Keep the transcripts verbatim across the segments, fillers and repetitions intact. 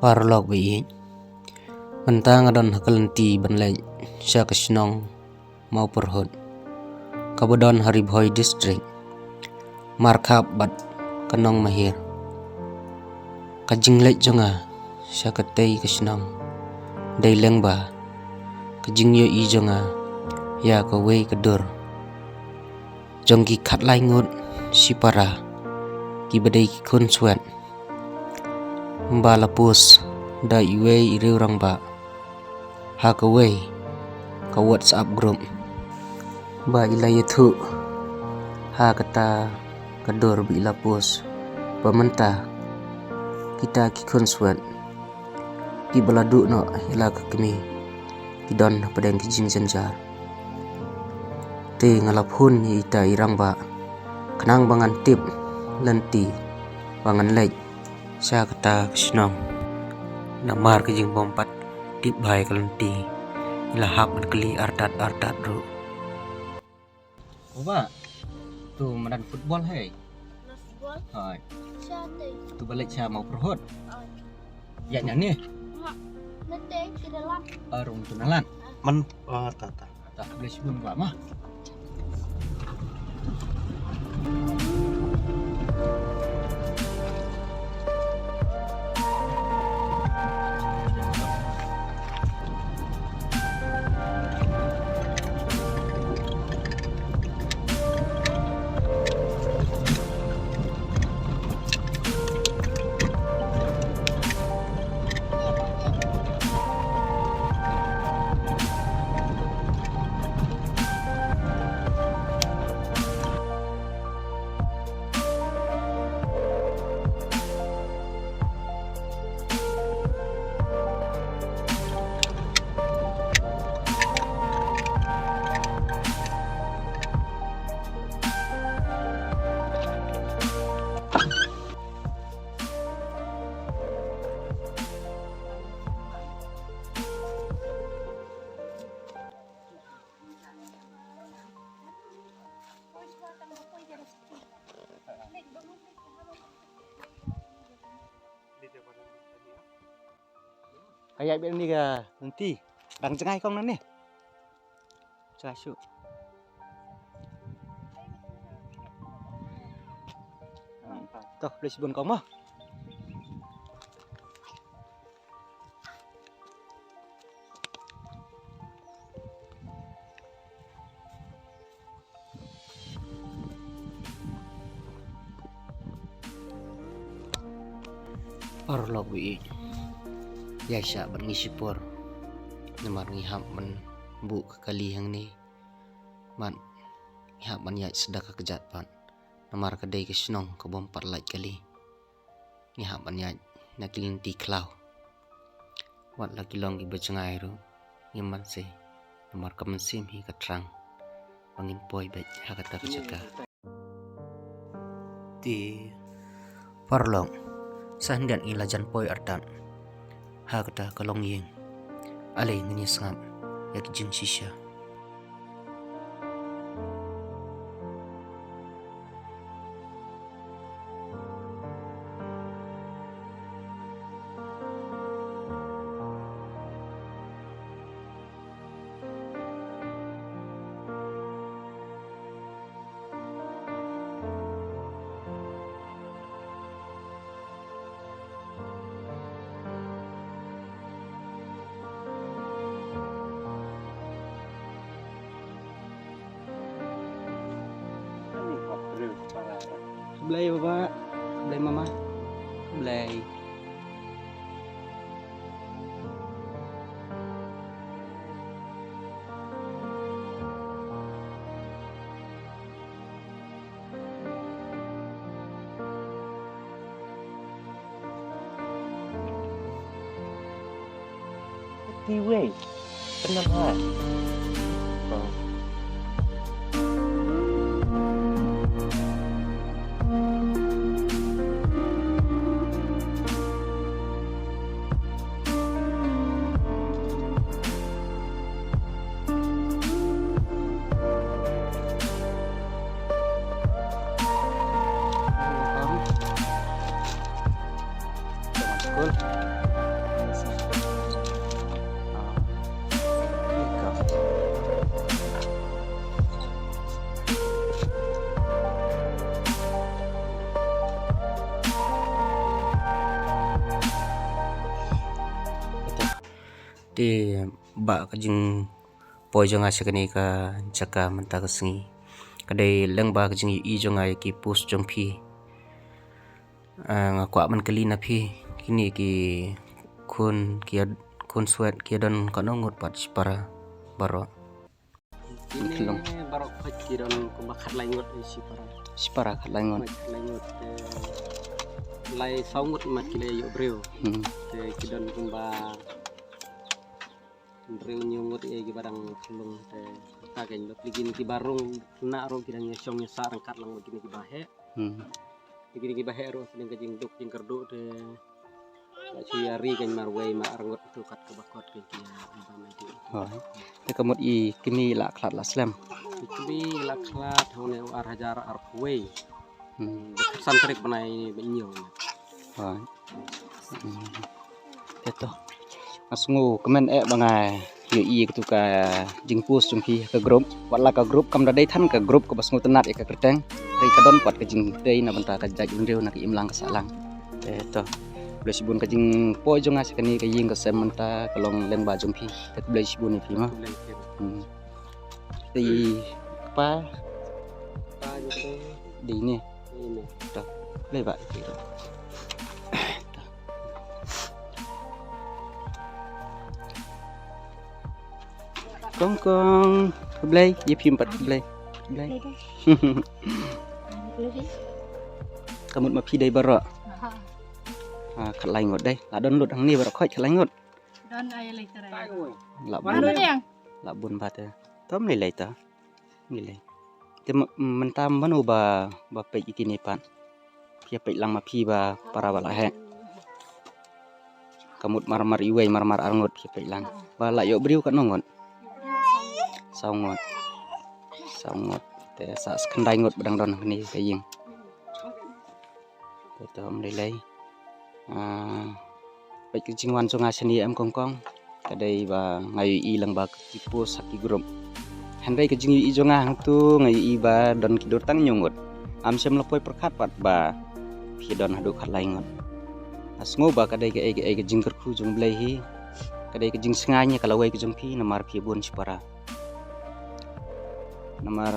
Paralok ba ïeit. Mynta nga don ha ka lynti ban leit sha ka shnong Mawpyrhut, kaba don ha Ri Bhoi District, markhap bad ka Nongmahir. Ka jingleit jong nga sha katei ka shnong dei lyngba ka jingïohi jong nga ïa kawei ka dur jong ki khatlai ngut shipara kiba dei ki khun swet, ba la post da iwei i riew rangbah ha kawei ka WhatsApp group, ba i la ïathuh ha kata ka dur ba i la post ba mynta kita ki khun swet kiba la duh noh ïa la ka kmie ki don hapdeng ki jingjynjar. Te nga la phone ïa ita i rangbah khnang ba ngan tip lynti ba ngan leit sha kata ka shnong. Namar ka jingbym pat tip bha ïa ka lynti, i la hap ban kylli artat artat ruh. Uba, tu madan football hai. Madan football? Hai. Sha te. Tu ba leit sha Mawpyrhut. Hai. Ïa nya ni. Ma. Nete kira lat. Arum tu nalat. Man, oh, ta ta. Ta, khublei shibun ba ma. Ka ïaid beit nangne ka lynti. Dang jngai kong nangne. Jngai shuh. To, khublei shibun kong mo. Paralok ba ïeit, ïa shah bad ngi shipor. Namar ngi hap ban buh ka kali hangne. Bad ngi hap ban ïaid sdang ka kjat pat. Namar ka dei ka shnong kabym pat lait kali. Ngi hap ban ïaid na ki lynti khlaw. Wat la ki long kiba jngai ruh ngim banse, namar ka mynsiem hi ka thrang ba ngin poi beit ha kata ka jaka. Te paralok, sa khyndiat ngi la jan poi artat ha kata ka longïing. Ale ngin ïa sngap ïa ki jingshisha. Khublei baba, khublei mama, khublei. Ti wei. Tenang ha. School. Te ba ka jingpoi jong nga sha kane ka jaka mynta ka sngi ka dei lyngba ka jingïohi jong nga ïa ki post jong phi. Ah, nga kwah ban kylli na phi, kine ki khun ki khun swet ki don katno ngut pat shipara baroh? Kine baroh khoit ki don kumba khatlai ngut, eh, shipara. Shipara khatlai ngut. Khatlai ngut, eh, lai saw ngut mat ki la ïoh briew. Hmm. Te ki don kumba hynriew hynñiew ngut, eh, kiba dang khlung te ta kein ba pli kine kiba rung na ruh ki dang ïa shong ïa sah ryngkat lang kine kiba heh. Hmm. Te kine kiba heh ruh sdang ka jingduk jingkyrduh te la shu ïa ri kein marwei mar arngut tu kat kaba kot kein ki ïa ri ba mai tu. Hooid. Te ka mut i kmie la khlad la slem? I kmie la khlad ha une u ar hajar arphew wei. Hmm. Dei khatsan tarik bnai ba hynñiew. Hooid. Hmm. Te to. Nga sngew kmen eh ba nga ïohi ïa katu ka jingpost jong phi ha ka group. Wat la ka group kam da dei than ka group kaba sngewtynnat ïa ka kyrteng. Hynrei ka don pat ka jingtei na bynta ka jaitbynriew na ka imlang ka sahlang. Te to. Khublei shibun, ka jingpoi jong nga sha kane ka ïing ka sem mynta ka long lyngba jong phi. Te khublei shibun ïa phi mo. Khublei shibun. Hmm. Te i kpa? Kpa jong phi? Dei ne? Dei ne. To. Khublei bah. Kong kong, khublei, ïa phi pat khublei. Khublei. Ka mut ma phi dei baroh? Ha. Ha, khatlai ngut dei. La don lut hangne baroh khoit khatlai ngut. Don ai lei trai. La bun. Don yang. La bun ba te. Tom lei lei ta. Ngi lei. Te mynta mano ba, ba peit ïa kine pat? Phi peit lang ma phi ba para ba la heh. Ka mut mar mar iwei mar mar arngut phi peit lang. Ba la ïoh briew katno ngut? Saw ngut. Saw ngut. Te sa khyndai ngut ba dang don hangne ka ïing. Te to ym lei lei. Ah, peit ka jingwan jong nga shane em kong kong. Ka dei ba nga ïohi lang ba ki post ha ki group. Hynrei ka jingïohi jong nga hangtu nga ïohi ba don ki dur tang hynñiew ngut. Ngam shym la poi pyrkhat pat ba phi don haduh khatlai ngut. Nga sngew ba ka dei kaei kaei ka jingkyrkhu jong U Blei hi. Ka dei ka jingsngewbha ïa ka lawei ka jong phi namar phi bun shipara. Namar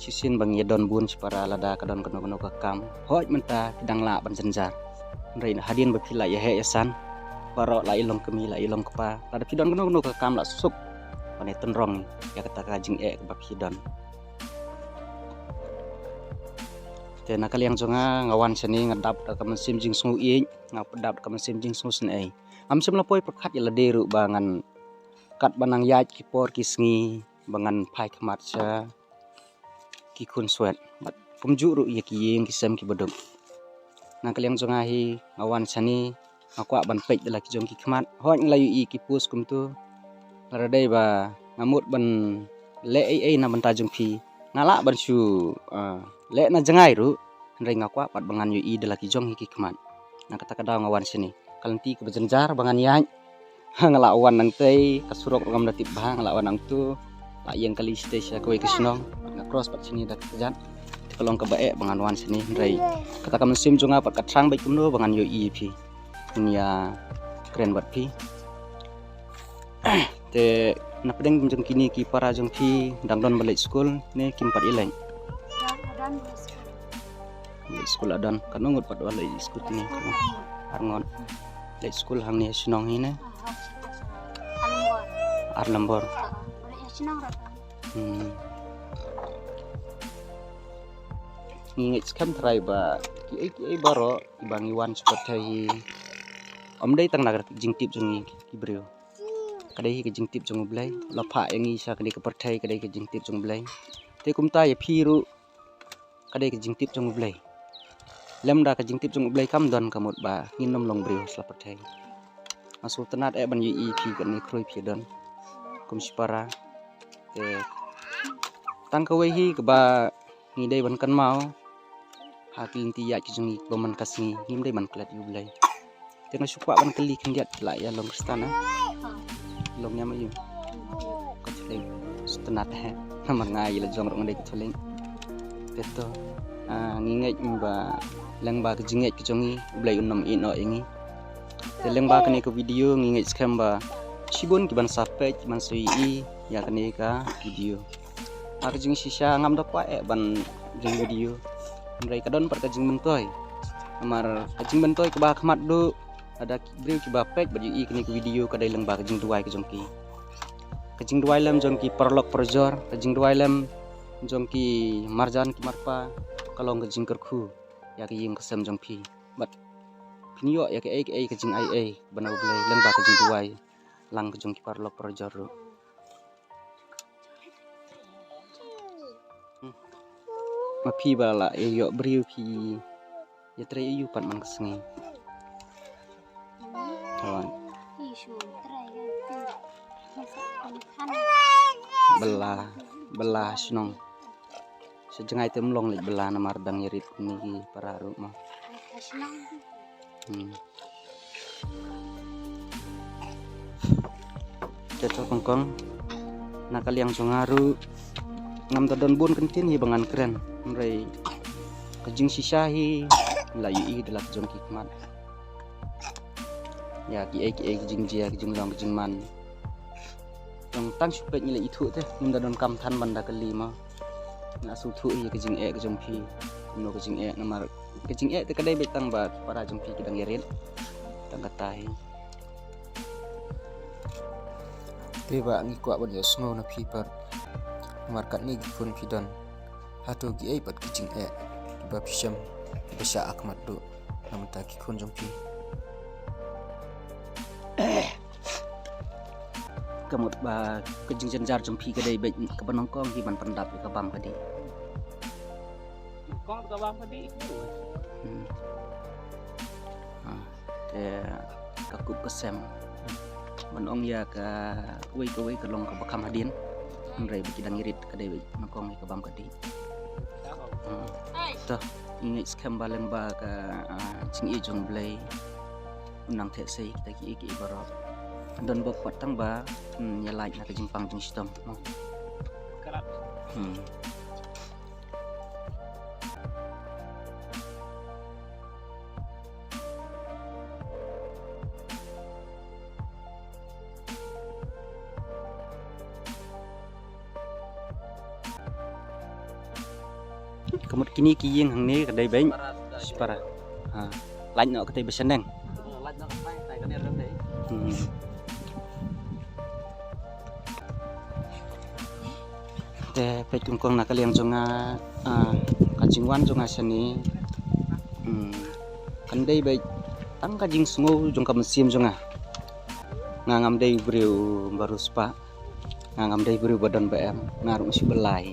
shisien ba ngi ïa don bun shipara lada ka don kano kano ka kam. Hooid mynta ki dang lah ban jynjar. Hynrei hadien ba phi la ïa heh ïa san, baroh la ïa long kmie la ïa long kpa. Lada phi don kano kano ka kam la suk ban ïa tynrong ïa kata ka jingeh kaba phi don. Te na ka liang jong nga, nga wan shane nga dap da ka mynsiem jingsngew ïeit, nga dap da ka mynsiem jingsngew sngewsynei. Ngam shym la poi pyrkhat ïa lade ruh ba ngan kat ba nang ïaid ki por ki sngi ba ngan phai khmat sha ki khun swet bad kumjuh ruh ïa ki ïing ki sem kiba duk. Na ka liang jong nga hi nga wan shane nga kwah ban peit da la ki jong ki khmat. Hooid nga la ïohi ki post kumtu. Lada dei ba nga mut ban leh ei ei na bynta jong phi, nga lah ban shu, ah, leh na jngai ruh. Hynrei nga kwah pat ba ngan ïohi da la ki jong hi ki khmat. Na kata ka daw nga wan shane. Ka lynti kaba jynjar ba ngan ïaid. Nga la wan nangtei, ka surok ruh ngam da tip bha, nga la wan nangtu. La ïeng kali shatei sha kawei ka shnong. Nga cross pat shane da ka kjat. Te ka long kaba eh ba ngan wan shane hynrei kata ka mynsiem jong nga pat ka thrang beit kumno ba ngan ïohi ïa phi. Ngan ïa kren bad phi. Te na pdeng jong kine ki para jong phi dang don ba leit skul ne kim pat ïaleit? Leit skul la don. Katno ngut pat ba leit skul kine? Ar ngut. Leit skul hangne shnong hi ne? Ar lambor. Hmm. Ngi ngeit skhem trai ba kiei kiei baroh ba ngi wan sha pyrthei hi ym dei tang na ka jingtip jong ngi ki briew. Ka dei hi ka jingtip jong U Blei. La phah ïa ngi sha kane ka pyrthei ka dei ka jingtip jong U Blei. Te kumta ïa phi ruh ka dei ka jingtip jong U Blei. Lymda ka jingtip jong U Blei kam don ka mut ba ngin ym long briew sha la pyrthei. Nga sngewtynnat eh ban ïohi phi kane khrui phi don kum shipara. Te tang kawei hi kaba ngi dei ban kynmaw ha ki lynti ïaid ki jong ngi ba man ka sngi ngim dei ban klet ïa U Blei. Te nga shu kwah ban kylli khyndiat, phi la ïa long Khristan eh? Long niam aïu? Katholik. Sngewtynnat eh. Namar nga ïa la jong ruh nga dei Katholik. Te to, ah, ngi ngeit ba lyngba ka jingngeit ka jong ngi U Blei un ym ïehnoh ïa ngi. Te lyngba kane ka video ngi ngeit skhem ba Shibun ki ban sa peit, ki ban sa ïohi ïa kane ka video. Ha ka jingshisha ngam da kwah eh ban jing video. Hynrei ka don pat ka jingmyntoi. Namar ka jingmyntoi kaba ha khmat duh, lada ki briew kiba peit bad ïohi kane ka video ka dei lyngba ka jingduwai ka jong ki. Ka jingduwai lem jong ki paralok parajor, ka jingduwai lem jong ki marjan ki marpa, ka long ka jingkyrkhu ïa ka ïing ka sem jong phi. Bad phin ïoh ïa kaei kaei ka jingaiei ban na U Blei lyngba ka jingduwai lang ka jong ki paralok parajor ruh. Hmm. Ma phi ba la ïoh briew phi ïatrei aïu pat man ka sngi. Hooid. Bala, bala shnong. Sa jngai te ym long leit bala namar dang ïarit kine ki para ruh mo. Hmm. Te to kong kong, na ka liang jong nga ruh ngam da don bun kyntien hi ba ngan kren. Hynrei ka jingshisha hi la ïohi da la ka jong ki khmat. Ïa kiei kiei ki jingjia ki jinglong ki jingman. Tang tang shu peit ngi la ithuh te, ngim da donkam than ban da kylli mo. Nga sngewthuh ïa ka jingeh ka jong phi. Kumno ka jingeh namar ka jingeh te ka dei beit tang ba para jong phi ki dang ïarit. Tang kata hi. Te ba ngi kwah ban ïohsngew na phi pat. Namar katne ki khun phi don. Hato kiei pat ki jingeh kiba phi shem kiba shah ha khmat duh na bynta ki khun jong phi? Ka mut ba ka jingjynjar jong phi ka dei beit kaba nyngkong hi ban pyndap ïa ka bam ka dih. Nyngkong ka bam ka dih. Hmm. Ah, te ka kup ka sem. Ban ong ïa kawei kawei ka long kaba kham hadien. Hynrei ba ki dang ïarit ka dei beit nyngkong ïa ka bam ka dih. Ah, to, ngi ngeit skhem ba lyngba ka, ah, jingïeit jong U Blei. Un nang theh sei kita kiei kiei baroh. Don bok pat tang ba, hmm, ïa lait na ka jingpang jingshitom. Mo. Correct. Hmm. Ka mut kine ki ïing hangne ka dei beit shipara. Ha. Lait noh katei ba shaneng. Hmm. Te peit kong kong na ka liang jong nga, ah, ka jingwan jong nga shane. Hmm. Kan dei beit tang ka jingsngew jong ka mynsiem jong nga. Nga ngam dei u briew ba riewspah. Nga ngam dei briew ba don ba em, nga ruh nga shu blai.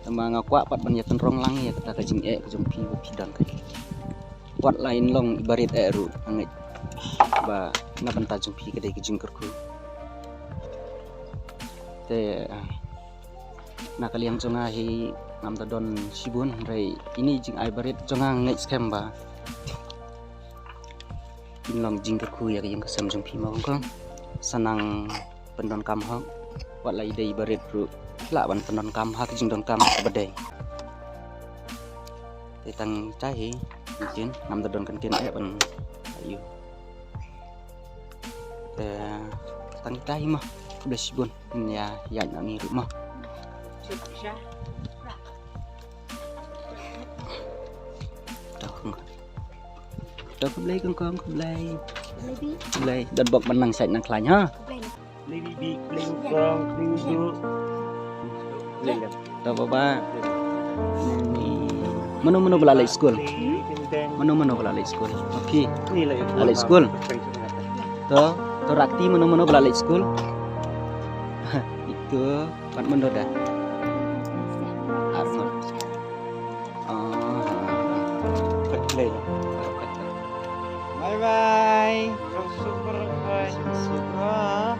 Tangba nga kwah pat ban ïa tynrong lang ïa kata ka jingeh ka jong phi ba phi don ka. Wat la in long i barit eh ruh nga ngeit ba na bynta jong phi ka dei ka jingkyrkhu. Te, ah, na ka liang jong nga hi ngam da don shibun hynrei ine i jingai barit jong nga nga ngeit skhem ba in long jingkyrkhu ïa ka ïing ka sem jong phi mo kong kong. Sa nang pyndonkam hok. Wat la i dei i barit ruh lah ban pyndonkam ha ka jingdonkam kaba dei. Te tang ita hi, mungkin ngam da don kyntien eh ban ïa u. Te tang ita hi mo. Khublei shibun. Ïa ïa ngi ruh mo. To kong kong. To khublei kong kong, khublei. Khublei. Don bok ban nang sait nang khlaiñ ha. Khublei. Khublei bibi, khublei kong kong, khublei. To baba. Mano mano ba la leit skul? Mano mano ba la leit skul? Okay. La leit skul. To, to rakti mano mano ba la leit skul? Itu pat mano da. Arngut. Ah. Bye bye. Super bye. Super.